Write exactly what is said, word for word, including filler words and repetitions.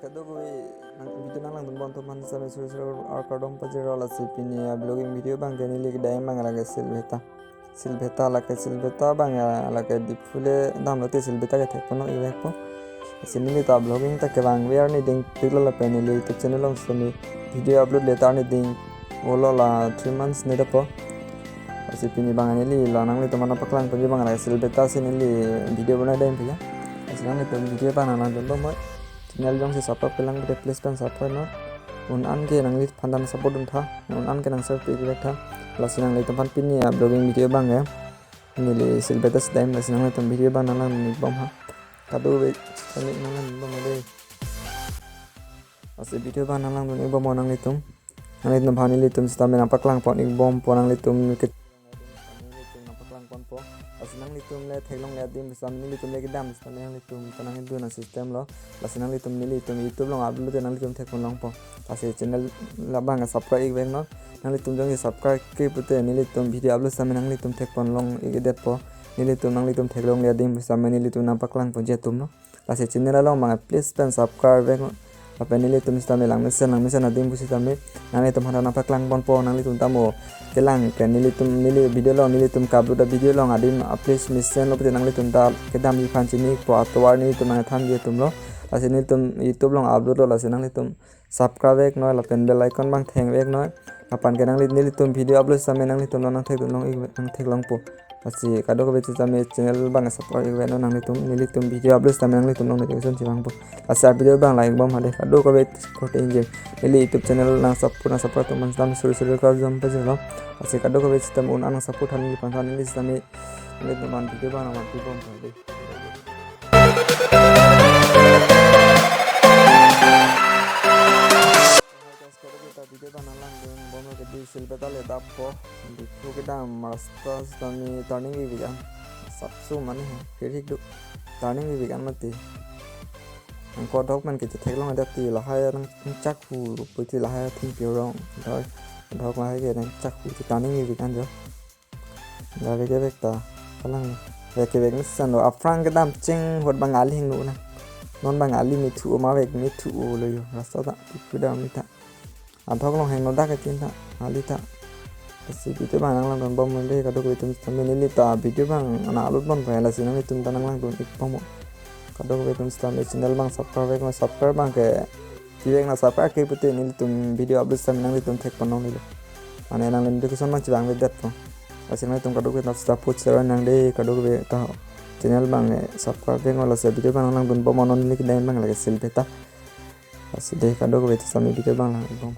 Kadokave nang video nanglangdun bom atum aphan same suri suri kardom pajirlo. Lasi pini a-vlogging video abang ke neli kedam abang lake Silveta. Silveta lake Silveta abang ya lake Diphu le damlote Silveta ke thekponlong-ikvekpo. Lasi neli ta vlogging ta kevang ver ni ding tiklo lapen neli YouTube channel along sitame video upload le ta ni ding velo la three months ne dapo. Lasi pini abang neli la nanglitum aphan nangpaklangponji abang lake Silveta si neli video bonai dam pila. Lasi nanglitum video abang nanglangdun bom hoi. Channel jongsi subscribe kelang pute please pen subscribe non. Un-an ke nangliphan ta support duntha. Un-an ke nang share pi-ik vek tha. Lasi nanglitum aphan pini a-vlogging video abang ya. Neli Silveta si dam, lasi nanglitum video abang nanglangdun-ik bom ha. Kadokave sitame nanglangdun bom dei. Lasi video abang nanglangdun-ik bom nanglitum. Nanglitum aphan nelitum sitame nangpaklangpon-ik bompo nanglitum ke nangpaklangponpo. Lasi nanglitum le theklongle adim sitame nelitum le kedam sitame nanglitum ta nangdun a-system lo. Lasi nanglitum nelitum YouTube along upload te nanglitum thekponlongpo. Lasi channel labang subscribe-ik vek non. Nanglitum jongsi subscribe-ik pute nelitum video upload sitame nanglitum thekponlong-ikdetpo. Nelitum nanglitum theklongle adim sitame nelitum nangpaklangponji atum lo. Lasi channel along abang please pen subscribe vek non. Lapen nelitum sitame langmesen langmesen adim pusitame nanglitum aphan nangpaklangponpo nanglitum tamo kelang ke nelitum neli video along nelitum ka-upload a-video along adim a-place mesen lo pute nanglitum ta kedamji aphan chini-ikpo atovar nelitum nangthanji atum lo. Lasi nelitum YouTube along upload lo lasi nanglitum subscribe vek noi lapen bell icon abang theng vek noi. Lapen ke nangli nelitum video upload sitame nanglitum lo nangthekdunlong-ik nangtheklongpo. Lasi kadokave sitame channel abang subscribe-ik vek non nanglitum nelitum video upload sitame nanglitum along notification chevangpo. Lasi a-video abang like bom ha dei kadokave kote injil. Neli YouTube channel nang support nang subscribe atum aphan sitame suri suri kardom pajirlo. Lasi kadokave sitame un-an nang support han neliphan tha neli sitame nanglitum aphan video abang nangvan pi bom ha dei. Guys, kadokave ta video abang nanglangdun bom ke di Silveta le dapo. Diphu kedam rasta sitame turning vivik an. Sapso mane ha, phirhik do. Turning vivik an mati. Angko adhok pen ke chetheklong adak ti lahai nang chakhu puti lahai thengpi arong. Doi. Adhok lahai ke nang chakhu ti turning vivik an jo. Dak vek kevek ta kalang vek kevek mesen lo aphrang kedam cheng hot Bengali hingno na. Non Bengali methu ma vek methu lo yo. Rasta ta Diphu kedam ta. Adhok along hingno dak ketin ta. Ali ta. Lasi video abang nanglangdun bom dei kadokave atum sitame neli ta video abang nang-upload bom pen lasi nanglitum ta nanglangdun-ik bom. Kadokave atum sitame channel abang subscribe vek non subscribe abang ke pi vek non subscribe-ik pute nelitum video upload sitame nanglitum thekponlongle lo. Mane nang notification abang chevang vedetpo. Lasi nanglitum kadokave ta support share nang dei kadokave ta channel abang subscribe vek non lasi video abang nanglangdun bom non neli kedam abang lake Silveta. Lasi dei kadokave sitame video abang lang bom.